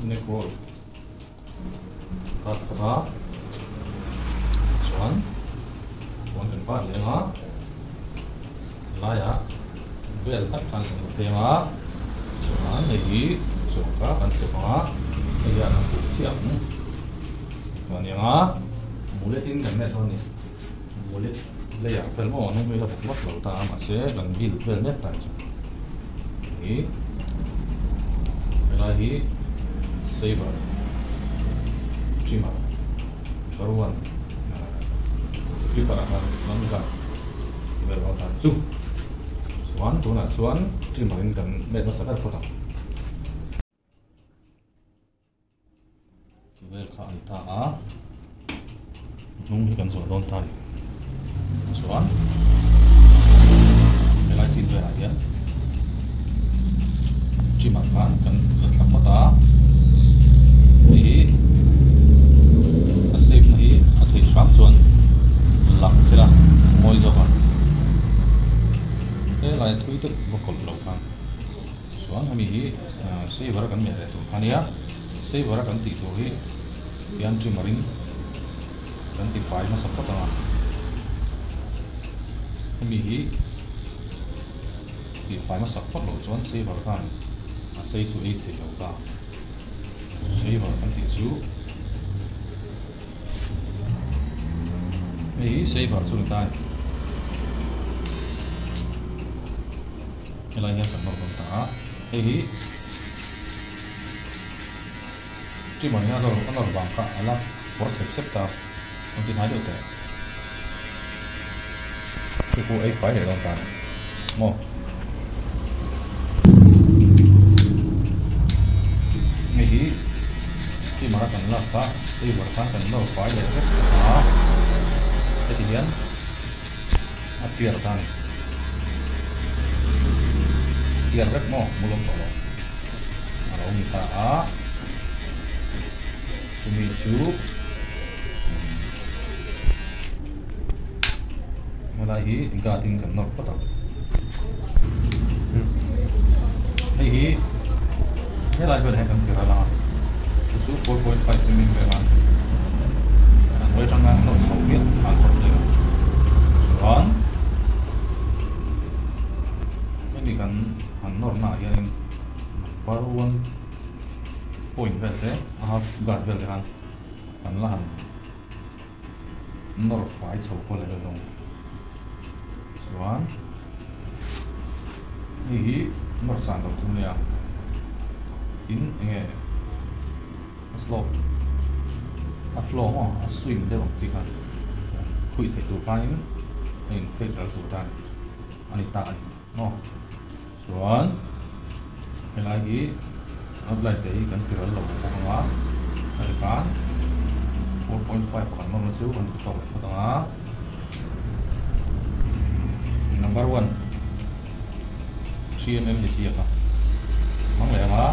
Neck roll khat khat a chuan puan kan bat leh ang a laiah vel tak khan kan la pheng a chuan hei hi chuan kha kan thlep ang a hei hian a huh chiah ang chuan eng a mullet in kan met dawn a ni mullet leiah fel maw a hnung hi la bawk vak lo ta a mahse kan build vel mek ta chu hi helai hi saver trimmer number one clipper ah khan hmang kha vel vang khan chu chuan tunah chuan trimmer in kan met nasa ber phawt ang. Chu vel kha a ni ta a, hnung hi kan zawh dawn ta a ni. Chuan helai chin velah hian gym ah khan kan la thla phawt a, hei hi a shape na hi a theih hram chuan lang chila mawi zawk a, helai thui deuh va kawlh loh khan. Chuan hemi hi saver kan meh leh tur kha nia, saver a kan tih tur hi tian trimmer in kan ti fai hmasa phawt ang a, hemi hi tih fai hmasa phawt loh chuan saver khan a sei chu ei thei lo ta, saver kan tih chu hei hi saver chu ni ta a ni. Helai hian kan nawr dawn ta a, hei hi trimmer hian a nawr a nawr vang kha a la pawr sep sep ta, an ti hnai deuh teh. Chu pawh ei fai leh dawn ta a ni maw. Hei hi trimmer a kan lak kha saver khan kan nawr fai leh vek ta a, heti hian. A clear ta a ni. Clear vek maw? Hmu lawm tawh lo. A lo ni ta a. Chumi chu helai hi guard in kan nawr phawt ang. Hei hi helai vel hian kan tir a lang a. Chu chu 4.5 mm vel a a hnuai atanga nawr chho miah khan phawt zel a. Chuan hemi kan han nawr naah hianin number one point vel te a half guard vel te khan kan la han nawr fai chho pawh leh vel dawn. Chuan hei hi nawr san loh thung nia tin enge a slope a flow maw a swing deuh ang chi khan khuih theih tur khanin a in fade ral tur tan a ni ta a ni maw chuan helai hi outline te hi kan ti ral lo bawk ang a hei khan 4.5 pakhat nawrna chu kan tawk leh phawt ang a number 1 3mm ni si a kha hmang leh ang a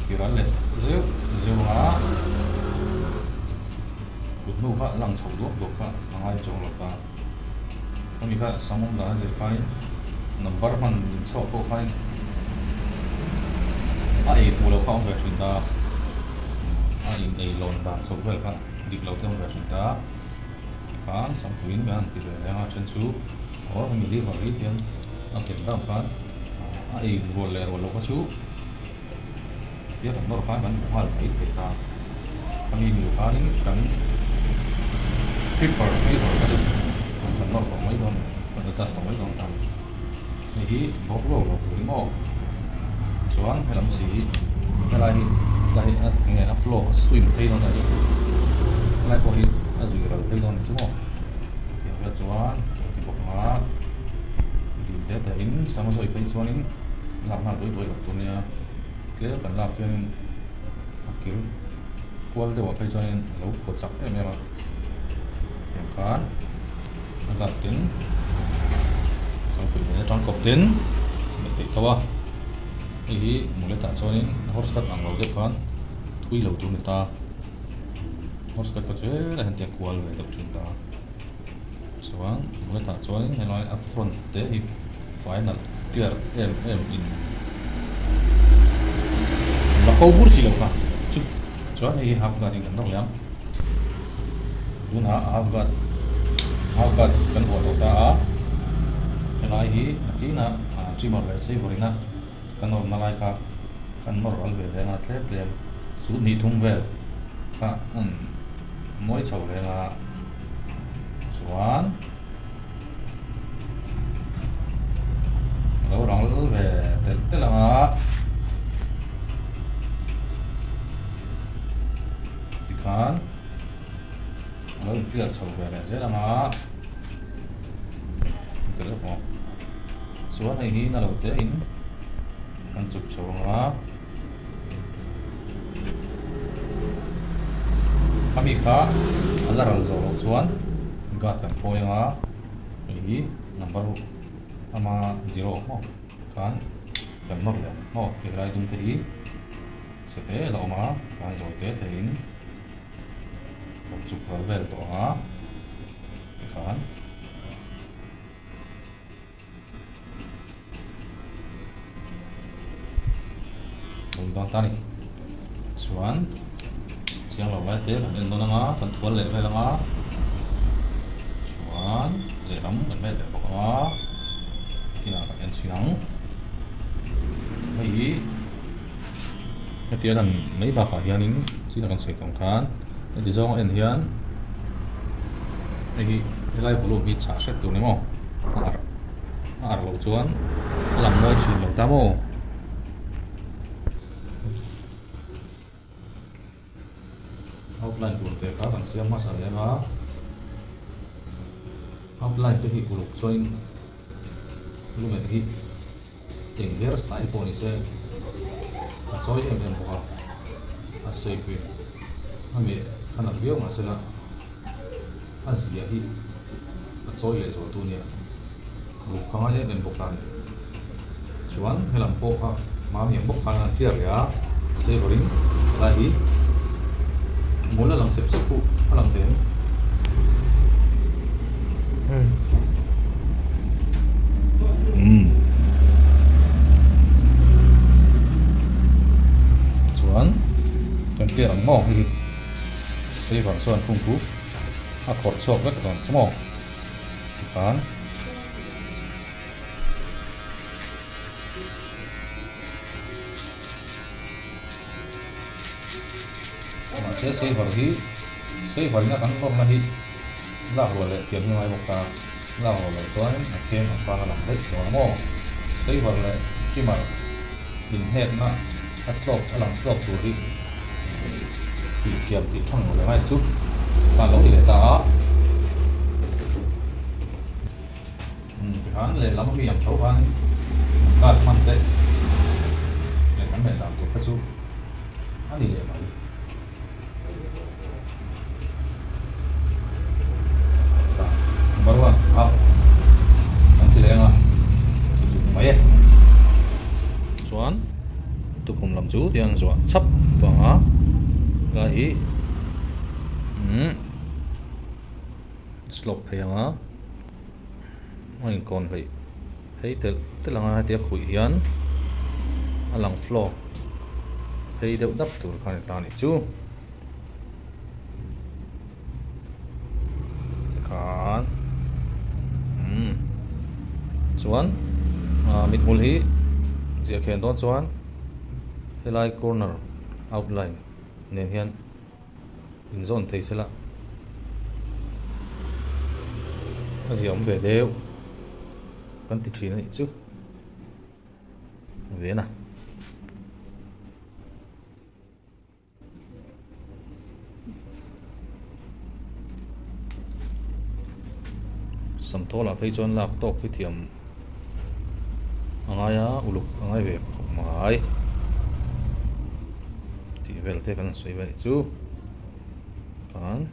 ti ral leh zeuh zeuh ang a kut hnu kha lang chhoh duak duak kha a ngai chuang lo ta hemi kha sam awm dan a zir khain number hman inchhuak pawh khain a ei fuh loh kha a awm ve thin ta a in ei lawn dan chhoh vel kha dik lo te a awm ve thin ta tikhan sampuiin kan han ti ve leh ang a then chu aw hemi liver hi hian a nghet deuh khan a ei rual leh rual loh kha chu tia kan nawr khan kan hmu nghal mai thei ta khami miu khanin kan clipper liver kha chu kan nawr tawh mai dawn a ni. adjust tawh mai dawn ta. Hei hi bawk lo lo tur hi maw chuan helam si helai hi helai hi a enge a flow a swim phei dawn ta chu helai pawh hi a zui ral phei dawn ni chu maw tiang vel chuan a ti bawk ang a dil te te in sam a zawi phei chuanin lak nghal duai duai loh tur nia tlem kan lak hianin a kir kual deuh ah phei chuanin a lo phaw chak em em a tiang khan a lak tin sangpui nen atang kawp tin a peih tho a hei hi mullet ah chuanin horse cut ang lo deuh khan thui lo tur a ni ta horse cut kha chu helai hian tiang kual ve deuh thin ta chuan mullet ah chuanin helai a front te hi final clear em em in la ko bur si lo kha chu chuan hei hi half guard in kan nawk leh ang tunah half guard half guard kan vuah tawh ta a helai hi a chinah trimmer leh saver ina kan awmna lai kha kan nawr ral ve reng a tlem tlem sut hnih thum vel kha an mawi chho reng a chuan. A lo rang ve telh telh ang a tikhan a lo in clear chho ve leh zel ang a tel lawk maw chuan hei hi na lo te in kan chuk chho ang a khami kha a la ral zawh loh chuan guard kan phawi ang a hei hi number ama zero maw khan kan nawr leh ang maw helai dum te hi chhe te a la awm a khan zawi te te in kan chuk ral vel tawh ang a tikhan. Awm dawn ta a ni chuan chiang lo lai te kan en dawn ang a kan thual leh vel ang a chuan lehlam kan vel leh bawk ang a kinah kan en chhin ang hei hi heti a lan mai bakah hianin china kan sawi tawng khan heti zawng a en hian hei hi helai volume hi chah hret tur ni maw a arh a arh loh chuan a lang mawi thin lo ta maw. Outline tur te kha kan siam hmasa lem a outline te hi uluk chuanin lumen hi eng hair style pawh ni se a chawi em em bawk a a shape hi a meh a nalh viau mahsela a zia hi a chawi leh zual tu nia uluk kha ngai em em bawk ta a ni chuan helam pawh kha mami ang bawk khan an clear leh a saver in helai hi hmul a lang sep sep pawh a lang thei ang. Chuan kan clear ang maw hei hi saver chuan khung chu a khawrh chhuak vek dawn chu maw tikhan. Mahse saver hi saver ina kan nawrna hi lak rual leh thiam hi a ngai bawk ta, lak rual loh chuan a kheng ang khan a lang daih tawh ang maw? Saver leh trimmer inhnekna a slope a lang slope tur hi tih thiam tih thang lo leh ngai chu khan lo ni leh ta a. Tikhan lehlam ami ang tho khan card hman te leh kan ngaih dan tur kha chu a ni leh mai. Number one up kan ti leng a chu chu mai e. Chuan tukhum lam chu tiang zuah chhap vang a lai hi umm. Slope phei ang a a inkawn hleih phei telh telh ang a hetia khuih hian a lang floor phei deuh dap tur kha a ni ta a nih chu tikhan umm chuan ah mithmul hi ziah khian dawn chuan helai corner outline nen hian. Inzawn thei sela a ziah awm ve deuh. Kan ti thin a nih chu vena. Samthawl ah phei chuan lak tawk hi thiam a ngai a uluk a ngai ve khawp mai tih vel te kan sawi ve anih chu khan.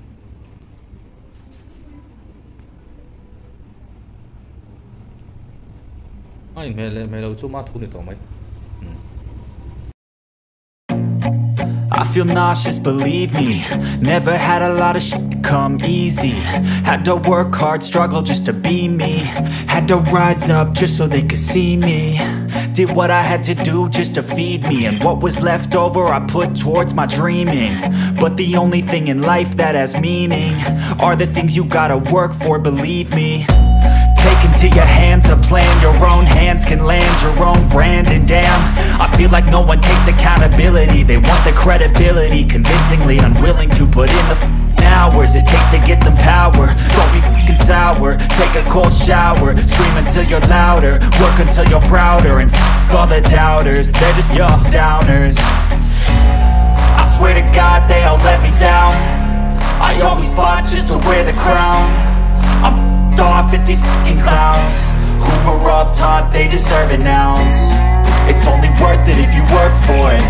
A inhmeh leh hmeh lo chu ma thu ni tawh mai. I feel nauseous, believe me. Never had a lot of shit come easy. Had to work hard, struggle just to be me. Had to rise up just so they could see me. Did what I had to do just to feed me. And what was left over I put towards my dreaming. But the only thing in life that has meaning are the things you gotta work for, believe me. Take into your hands a plan. Your own hands can land your own brand. And damn, I feel like no one takes accountability. They want the credibility, convincingly unwilling to put in the hours it takes to get some power. Don't be f***ing sour, take a cold shower. Scream until you're louder, work until you're prouder. And f*** all the doubters, they're just your downers. I swear to God they all let me down. I always fought just to wear the crown. I'm f***ed off at these f***ing clowns who were all taught they deserve an ounce. It's only worth it if you work for it.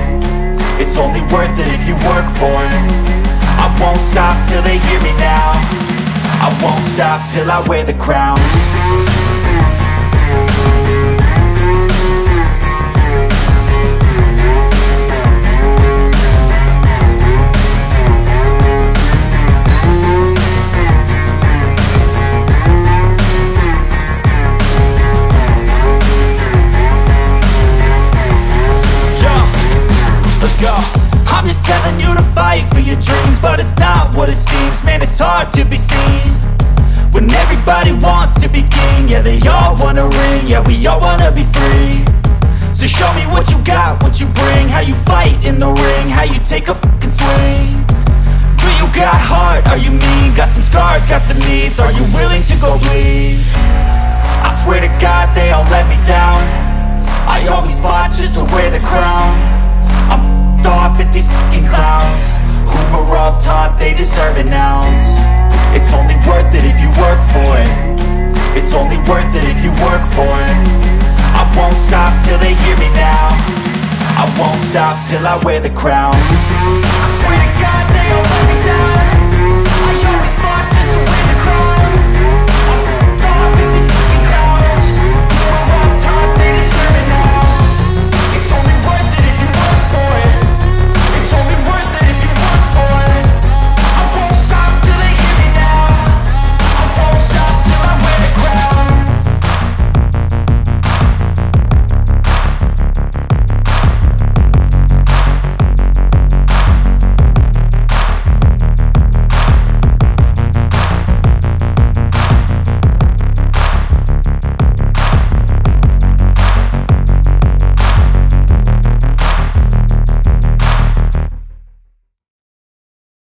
It's only worth it if you work for it. I won't stop till they hear me now. I won't stop till I wear the crown. Let's go. I'm just telling you to fight for your dreams, but it's not what it seems. Man, it's hard to be seen when everybody wants to be king. Yeah, they all wanna ring, yeah, we all wanna be free. So show me what you got, what you bring, how you fight in the ring, how you take a fucking swing. Do you got heart, are you mean? Got some scars, got some needs, are you willing to go bleed? I swear to God they all let me down. I always fought just to wear the crown. I'm f***ed off at these f***ing clowns who were all taught they deserve an ounce. It's only worth it if you work for it. It's only worth it if you work for it. I won't stop till they hear me now. I won't stop till I wear the crown. I swear to God they all let me down.